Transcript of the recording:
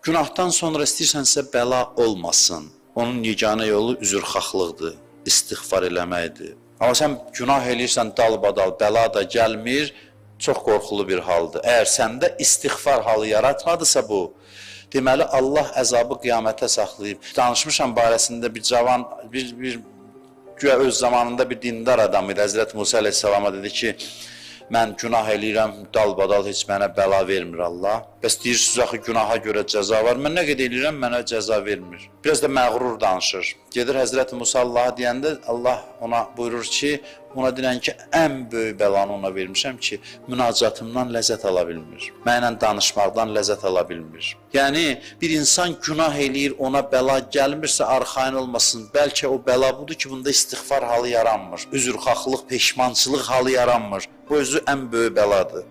Günahdan sonra istəyirsənsə bəla olmasın. Onun yeganə yolu üzrxahlıqdır, istiğfar eləməkdir. Amma sən günah eləyirsən dalbadal, bəla da gəlmir, çox qorxulu bir haldır. Əgər səndə istiğfar halı yaratmadısa bu, deməli Allah əzabı qiyamətə saxlayıb. Danışmışam barəsində bir cavan, bir güya öz zamanında bir dindar adam idi. Həzrət Musa əleyhissalama dedi ki, mən günah eləyirəm, dalbadal heç mənə bəla vermir Allah. Bəs deyirsiniz axı günaha görə cəza var. Mən nə qədər eləyirəm, mənə cəza vermir. Biraz da məğrur danışır. Gedir Həzrət Musa Allaha deyəndə Allah ona buyurur ki, ona deyən ki, ən böyük bəlanı ona vermişəm ki, münacatımdan ləzzət ala bilmir. Mənlə danışmaqdan ləzzət ala bilmir. Yəni bir insan günah eləyir, ona bəla gəlmirsə arxayın olmasın. Bəlkə o bəla budur ki, bunda istiğfar halı yaranmır. Üzrxahlıq, peşmançılıq halı yaranmır. Bu özü ən böyük bəladır.